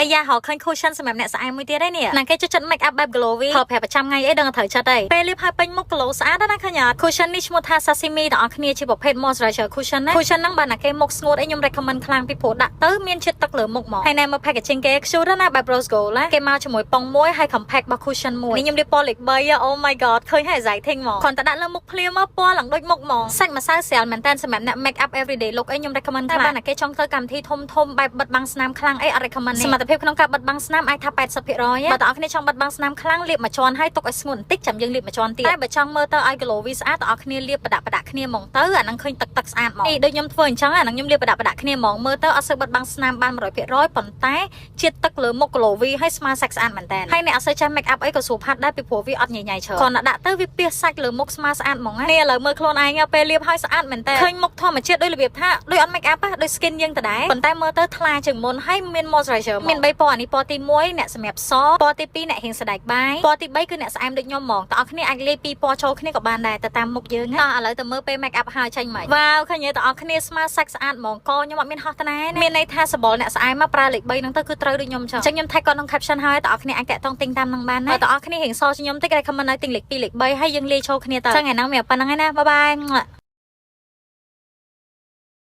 អាយ៉ាហៅឃើញ cushion សម្រាប់អ្នកស្អែមមួយទៀតឯនេះណាគេចូលចិត្ត make up បែប glowy ប្រើប្រាស់ប្រចាំថ្ងៃអីដឹងត្រូវចិត្តឯងពេលលាបហើយពេញមុខ glow ស្អាតណាស់ឃើញអត់ cushion នេះឈ្មោះថា sashimi ទាំងអស់គ្នាជាប្រភេទ moisturizer cushion ណា cushion ហ្នឹងបើណាគេមុខស្ងួតអីខ្ញុំ recommend ខ្លាំងពីព្រោះដាក់ទៅមានជាតិទឹកលើមុខមកហើយណែមើល packaging គេ cute ណាស់បែប rose gold ណាគេមកជាមួយប៉ុងមួយហើយ compact របស់ cushion មួយនេះខ្ញុំលាបពណ៌លេខ3 oh my god ឃើញហើយ exciting ហ្មងគ្រាន់តែដាក់លើមុខភ្លាមមកពណ៌ឡើងដូចមុខហ្មងសាច់ម្សៅស្រាលមែនតើសម្រាប់អ្នក make up everyday look អីខ្ញុំ recommend ខ្លាំងតែបើណាគេចង់ទៅកម្មវិធីធំធំបែបបិទបាំងស្នាមខ្លាំងអីអត់ recommend ទេសមត្ថភាពក្នុងការបិទបាំងស្នាមអាចថា80%បើតើអ្នកគ្នាចង់បិទបាំងស្នាមខ្លាំងលាបមួយជាន់ហើយទុកឲ្យស្ងួតបន្តិចចាំយើងលាបមួយជាន់ទៀតតែបើចង់មើលទៅឲ្យ glowy ស្អាតតើអ្នកគ្នាលាបប្រដាក់ប្រដាក់គ្នាហ្មងទៅអាហ្នឹងឃើញទឹកទឹកស្អាតហ្មងនេះដូចខ្ញុំធ្វើអញ្ចឹងអាហ្នឹងខ្ញុំលាបប្រដាក់ប្រដាក់គ្នាហ្មងមើលទៅអត់សូវបិទបាំងស្នាមបាន100%ប៉ុន្តែជាតិទឹកលើមុខ glowy ហើយស្មើសាច់ស្អាតមែនតើហើយអ្នកអត់សូវចេះ make up អីក៏ស្រួលផាត់ដែរពីព្រោះវាអត់ញញៃច្រើនគ្រាន់តែដាក់ទៅវាពីសាច់លើមុខស្មើស្អាតហ្មងណានេះឥឡូវមើលខ្លួនឯងពេលលាបហើយស្អាតមែនតើឃើញមុខធម្មជាតិដូចរបៀបថាដូចអត់ make up ដូច skin យើងដដែលប៉ុន្តែមើលទៅថ្លាជាងមុនហើយមាន moisturizer មាន3ពណ៌អានេះពណ៌ទី1អ្នកសម្រាប់សពណ៌ទី2អ្នករៀងសណ្ដែកបាយពណ៌ទី3គឺអ្នកស្អែមដូចខ្ញុំហ្មងតើអ្នកគ្នាអាចលាយពីរពណ៌ចូលគ្នាក៏បានដែរទៅតាមមុខយើងណាតោះឥឡូវទៅមើលពេល make up ហើយចេញមកវ៉ាវឃើញទេតើអ្នកគ្នាស្មើសាច់ស្អាតហ្មងកខ្ញុំអត់មានហោះត្នៃមានន័យថាសបល់អ្នកស្អែមមកប្រើលេខ3ហ្នឹងទៅគឺត្រូវដូចខ្ញុំចឹងអញ្ចឹងខ្ញុំ tag គាត់ក្នុង caption ហើយតើអ្នកគ្នាអាចតាក់ទងទិញតាមនឹងបានណាតើអ្នកគ្នារៀងសជាងខ្ញុំតិច recommend ឲ្យទិញលេខ2លេខ3ហើយយើងលាយចូលគ្នាទៅអញ្ចឹងថ្ងៃហ្នឹងមានប៉ុណ្្នឹងឯណាbye bye.